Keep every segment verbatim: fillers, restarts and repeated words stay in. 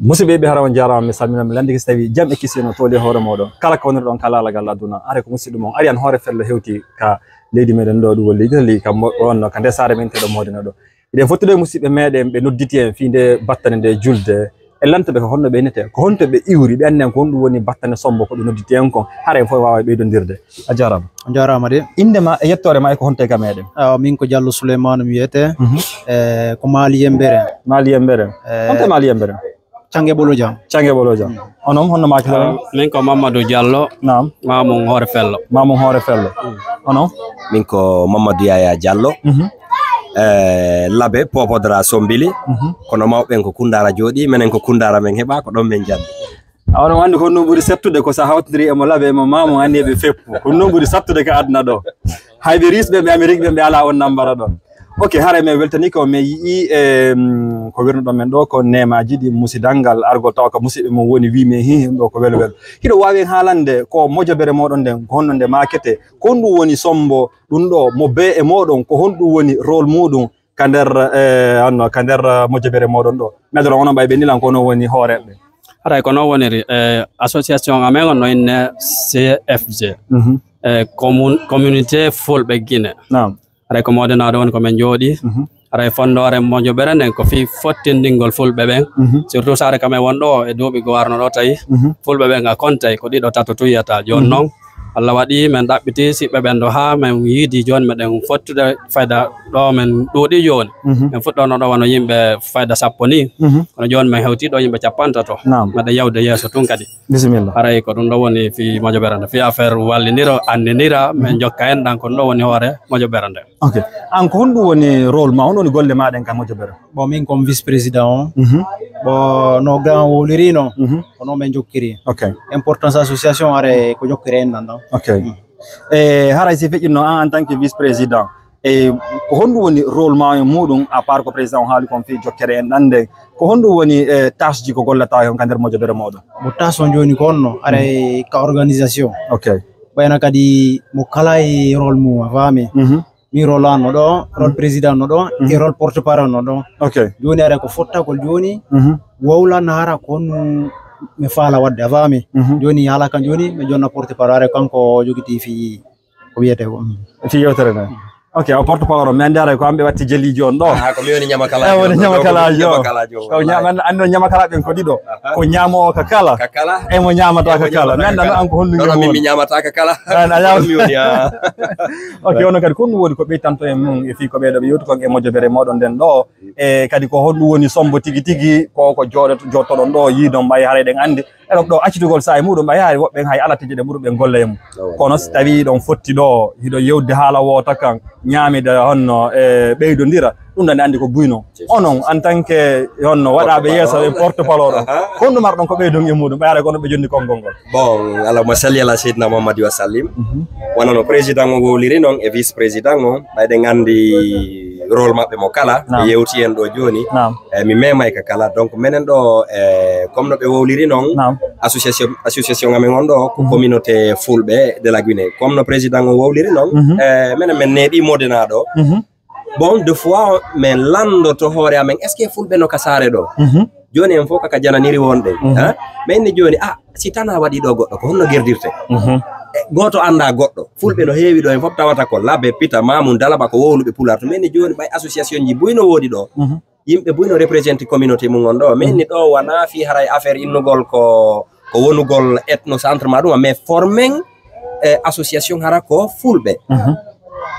Musidɓe ɓe, hara on jaaraama, mi salmina, mi lanndike so tawi jam e kisiyee no tooli e hoore mooɗon. Kala ko wonirɗon ka laalagal aduna, are ko musidɗo mon Ariane Hoore Fello hewti ka leydi meɗen ɗo, ɗum woni leydi Italie, ka mo-, wonno ka nde saare men teɗo Modena ɗo. Eɗen fotti ɗo e musidɓe meɗen, ɓe nodditi en fii nde battane nde julde. E lantuɓe ko honno ɓe innete, ko honto ɓe iwri, ɓe anndi en ko honɗum woni battane sombo ko ɓe nodditi en kon. Hara en fof waawa ɓeydondirde. A jaaraama. On jaaraama de. Innde ma e yettoore ma e ko honto e ka meɗen? Awa, min ko Jallo Souleymane mi wiyete. Mhm. Eh, ko Maali Yembere. Maali Yembere. Eh, honto e Maali Yembere? Cange Ɓoloja. Cange Ɓoloja. Mm. Onon, honno maa kala? Ah, min ko Mamadou Diallo. Naam. Mamoun Hoore Fello. Mamoun Hoore Fello. Mm. Onon? Min ko Mamadou Yaya Diallo. Mhm. Eh, Labe, Popodra, Sombili. Mhm. Kono mawɓe ɓen ko Kundara jooɗi, menen ko Kundara men heɓa, ko ɗon men jandi. A, onon anndi ko honɗum ɓuri settude, ko sa hawtindiri e mo Labe, e mo Mamoun, anndi ɓe feppu. Ko ɗum ɓuri sattude ka aduna ɗo. Hay ɓe Russe ɓe, ɓe Amérique ɓe, ɓe alaa on nambara ɗon. Ok, haray mi weltanii ko mi yi'i, em, ko wirnuɗon men ɗo ko neemaaji ɗi musidal ngal argol tawa ko musidɓe mum woni wi'i mi hi, ɗum ɗo ko welo welo. Hiɗo waawi en haalande ko mojobere mooɗon nden, ko honno nde maakete, ko honɗum woni sombo ɗum ɗo mo bee e mooɗon, ko honɗum woni rôle muuɗum ka nder, eh, honno, ka nder, eh, mojobere mooɗon ɗo? Mi adoro onon ɓay ɓe nilan ko onon woni hooreeɓe. Haray ko non woniri, eh, association amen on no inne C F G. Mhm. Eh, commun-, communauté Fulɓe Guinée. Naam. Haray ko Modena ɗo woni ko men jooɗi. Mhm. Haray fondoore mojoɓere nden ko fii fottindingol Fulɓe ɓen. Mhm. Surtout saare ka men won ɗo e duuɓi ko warno ɗo tawi. Mhm. Fulɓe ɓen a kontay ko ɗiɗo tato tun yiyata. Jooni Mhm. non, Allah waɗi men ɗaɓɓiti siɓɓe ɓen ɗo haa men yiidi jooni meɗen fottude fayda ɗo men ɗuuɗi jooni. Mhm. Men fuɗɗono ɗo wano yimɓe fayda sappo ni. Mhm. Kono jooni men hewti ɗo yimɓe cappantato. Naam. Meɗen yawde yeeso tun kadi. Bisimilla. Haray ko ɗum ɗo woni fii mojoɓere nde, fii affaire wallindiro, anndindira, men Mhm. jokka enɗan, ko ɗum ɗo woni hoore mojoɓere nde. Ok. An ko honɗum woni rôle ma, honɗum woni golle ma ɗen ka mojoɓere? Bon, min ko mi vice-président on. Mhm. Bon, no grand wowliri non, Mhm. ko non men jokkiri. Ok. Importance association are ko jokkiri enɗan ɗon. Ok. Mm. E haray si feƴƴinno an en tant que vice-président, e ko honɗum woni rôle ma e muɗum, à part ko président o haali kon fii jokkere enɗan nden, ko honɗum woni, e, tâche ji ko gollata on ka nder mojoɓere moɗon? Bon, tâche on jooni ko honno, aray ka organisation. Ok. Ɓayna kadi mo kala e rôle mum, a faami? Mhm. Mi rôle an no ɗo, rôle Mhm. président no ɗo, e Mhm. rôle porte-parole no ɗo. Ok. Jooni aray ko fottagol jooni, Mhm. wowlan hara ko honno mi faala waɗde, a faami? Mhm. Jooni haala kan jooni, mi jonna porte-parole, aray kanko o jogiti fii ko wiyete ko. Mm. Fii yewtere nde. Ok, o porte-parole, mi anndi aray ko an ɓe watti jeliijo on ɗo. Ah, ko mi woni ñamakalaajo. Eh, woni on ɗo, ñamakalaajo. Ko mi ñamakalaajo, O ña-, wallahi. An-, anndi on ñamakalaaɓe ɓen ko ɗiɗo. Aha. Ko ñaamaɗo ka kala. Ka kala. E mo ñaamataa ka kala. Mi anndaa non an ko honɗum woni. Non, non, min mi ñaamataa ka kala. An a ñaam- Ko mi woni, ah. Ok, onon kadi ko honɗum woni ko ɓeytanto en mum e fii ko ɓeeɗo ɓe yewti kon e mojoɓere moɗon nden ɗo. E kadi ko honɗum woni sombo tigi tigi ko, ko jooɗoto-, jooɗotoɗon ɗo yiidon ɓay haray ɗen anndi. Eɗon ɗo accitugol saa'i muɗum, ɓay hay woɓɓe hay ala tijjeɗe ɓurɓe golle e mum. Kono si tawii ɗon fotti ɗo, hiɗo yewde haala woota kan, ñaamida honno, e, ɓeydondira, ɗum ɗon ne anndi ko buyno. Onon, en tant que honno waɗaaɓe yeeso e porte-parole ɗo, ko honɗum marɗon ko ɓeydon e muɗum, ɓay haray ko onon ɓe jonni konngol ngol? Bon, Allahumma salli ala Seydina Muhammad wa sallim. Mhm. Wano no président o wowliri non e vice-président o, ɓay ɗen anndi rôle maɓɓe mo kala, Naam. ɓe yewti en ɗo jooni. Naam. Eh, mi meemay ka kala. Donc, menen ɗo, eh, comme no ɓe wowliri non, Naam. association, association amen on ɗo, ko Mhm. communauté Fulɓe de la Guinée. Comme no président o wowliri non, Mhm. eh, menen men neeɓi Modena ɗo. Mhm. Bon, de fois, men lanndoto hoore amen, est-ce que Fulɓe no ka saare ɗo? Mhm. Jooni en fof kaka jananiri wonɗen, Mhm. hein? Men ni jooni, ah, si tana waɗi ɗo goɗɗo, ko honno gerdirte? Mhm. Eh, gooto anndaa goɗɗo. Fulɓe no heewi ɗo, en fof tawata ko Labe, Pita, Mamun, Dalaba, ko wowluɓe Pulaar to. Men ni jooni, ɓay association ji buy no woodi ɗo. Mhm. Yimɓe buy no représente communauté mum on ɗo. Men ni ɗo wonaa fii haray affaire innugol ko, ko wonugol ethnocentre ma ɗum, mais formen, eh, association hara ko Fulɓe. Mhm.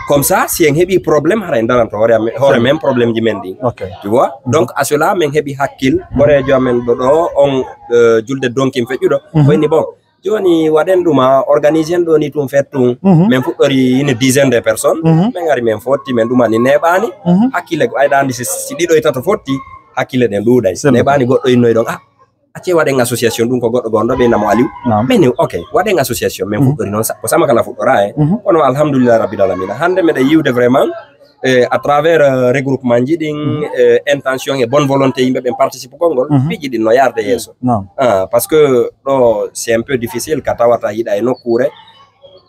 Comme ça, si en heɓi problème, hara en daranto hoore amen, hoore men problème ji men ɗin. Ok. Tu vois? Mhm. Donc, à cela, men heɓi hakkil, Mhm. horeejo amen ɗo, ɗo, on, eh, julde donkin feƴƴuɗo. Mhm. Ko inni, bon, jooni waɗen ɗum, a organise en ɗo ni tun fet tun. Mhm. Men fuɗɗori une dizaine de personnes. Mhm. Men ngari men fotti, men ɗumani neeɓaani. Mhm. Hakkille ko ɓayɗa anndi si, si ɗiɗo e tato fotti, hakkille ɗen ɗuuɗay. Selluɗo. Neeɓaani goɗɗo innoy ɗon. Ah, acce waɗen association ɗum ko goɗɗo gonɗo ɓe namo Aliou. Naam. Men ni, ok, waɗen association, men Mhm. fuɗɗori noon sa-, ko sama kala fuɗɗora e. Mhm. Kono alhamdulillah rabbil alamina. Hannde meɗen yiwde vraiment, eh, à travers, euh, regroupement ji ɗin, Mhm. eh, intention e bonne volonté yimɓe ɓen participe konngol, Mhm. piiji ɗin no yarde yeeso. Naam. Ah, parce que ɗo, c'est un peu difficile ka tawata hiɗa e nokkuure,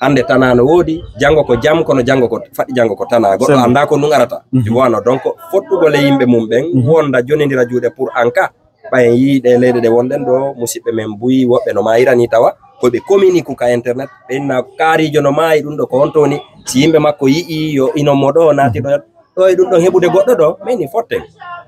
hannde tana no woodi, janngo ko jam, kono janngo ko, faɗi janngo ko tana. Goɗɗo C'est vrai. anndaa ko ɗum arata. Mhm. Tu vois, no? Donc, fottugol e yimɓe mum ɓen, Mhm. wonda jonindira juuɗe pour en cas Ɓay en yii ɗe leyɗe ɗe wonɗen ɗo, musidɓe men buy woɓɓe no maayirani tawa ko ɓe communique ka internet, ɓe inna kaarijo no maayi, ɗum ɗo ko honto woni? Si yimɓe makko yi'i yo inon mo ɗo naati ɗo, ɗo e ɗum ɗon heɓude goɗɗo ɗo, mais ni fotten.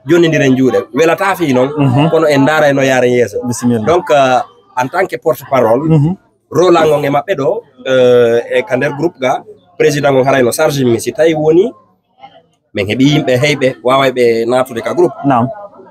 Jonnindiren juuɗe. Welataa fii non, mhm, kono en ndaara no yaaren yeeso. Bisimilla. Donc, euh, en tant que porte-parole, mhm, rôle an on e maɓɓe ɗo, euh, e ka nder groupe ga, président on haray no charge mi si tawi woni, min heɓi yimɓe heyɓe waaway ɓe naatude ka groupe. Naam.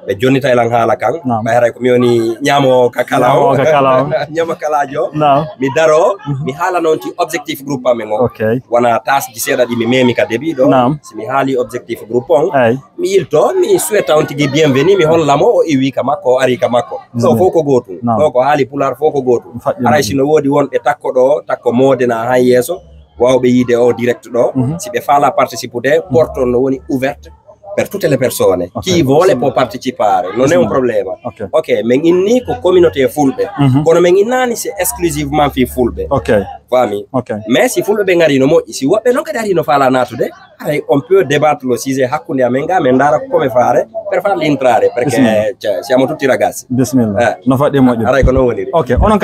Ɓe jonnitay lan haala kan. Naam. Ɓay haray ko mi woni ñaamo ka kala o. Ñaamo ka kala o. Ñaamo kalaajo. Naam. Mi daro, mhm, mi haala noon ti objectif groupe amen o. Ok. Wona taas ji seeɗa ɗi mi memi ka début ɗo. Naam. Si mi haali objectif groupe on, ay, mi yilto, mi souhaita on tigi bienvenue, mi holla mo o iwi ka makko, o ari ka makko. Ɗo, mm, fof ko gootum. Naam. Ɗo ko haali pulaar fof ko gootum. Faƴƴi. Haray si no woodi wonɓe takko ɗo, takko moode na han yeeso, waawɓe yiide o direct ɗo. Mhm. Si ɓe faala participude, mhm, porte on no woni ouverte per tutte le persone. Ok. Qui vuole può partecipare, non è un problema. Ok. Ok, min inni ko communauté fulɓe. Mhm. Kono min innani c'est exclusivement fii fulɓe. Ok. Faami? Ok. Mais si fulɓe ɓe ngari no moƴƴi, si woɓɓe non kadi ari no faala naatude, haray on peut débattre le sujet hakkunde amen ga, min ndaara ko ɓe faare, per farli entrare, perché, bisimilla, cioè, siamo tutti ragazzi. Bisimilla. Eh. No faɗɗi moƴƴude. Haray ko non woniri. Ok, onon